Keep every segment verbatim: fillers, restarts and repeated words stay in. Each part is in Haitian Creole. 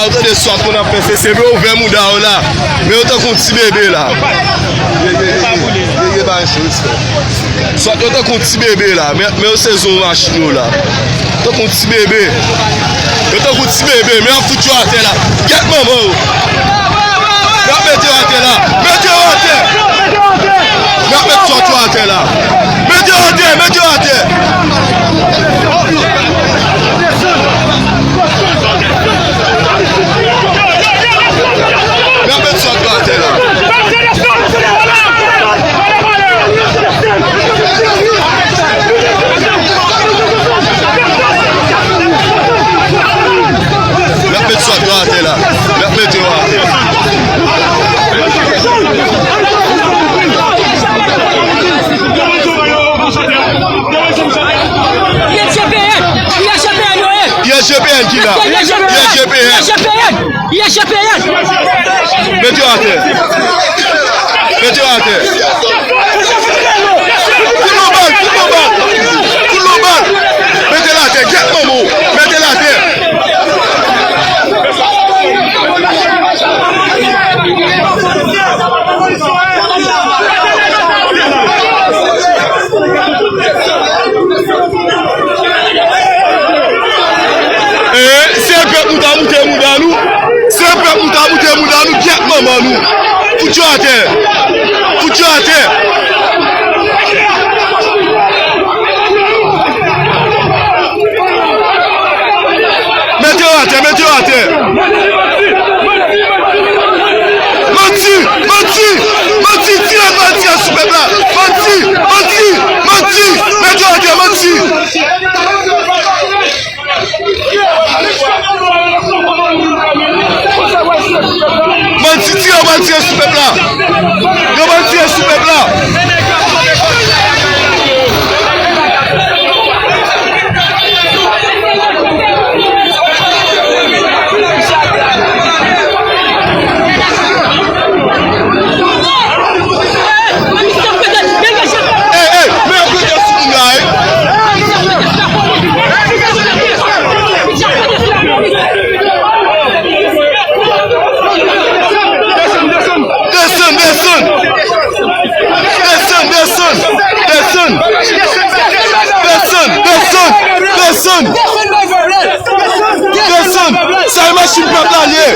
Tande swat moun ap fè sese, men ouvè mouda yo la. Men yo tankou ti bebe la. Swat yo tankou ti bebe la. Men, men yo sezi yon machin yo la. Tankou ti bebe. Yo tankou ti bebe, men y ap fout yo atè la. Gèt manman yo. Y ap mete yo atè la. Mete yo atè. Y ap mete swat yo atè la. Mete yo atè, mete yo atè. Y ap met swat yo atè la. Y ap met swat yo atè la. Y ap mete yo atè. I S G P N, I S G P N yo ye. I S G P N ki la. I S G P N. I S G P N. I S G P N. Mete yo atè. Mete yo atè. Fout nou bal, fout nou bal. Fout nou bal. Mete l atè, gèt manman w. Mete l atè. E, se pèp nou ta moute mouda nou. Se pèp nou ta moute mouda nou, gèt manman nou. Fout yo atè. Fout yo atè. Mete yo atè, mete yo atè. Manti, manti, manti, tire manti sou pèp la. Manti, manti, manti, mete yo atè, manti. Manti, tire manti sou pèp la. Yo manti sou pèp la. Ey, ey, men yo pete sou moun la, ey. Desann, desann. Desann, desann, desann. Desann, desann, desann. Desann. Sa e machin pèp la ye.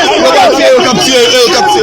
Yo kaptiye, yo kaptiye, yo kaptiye.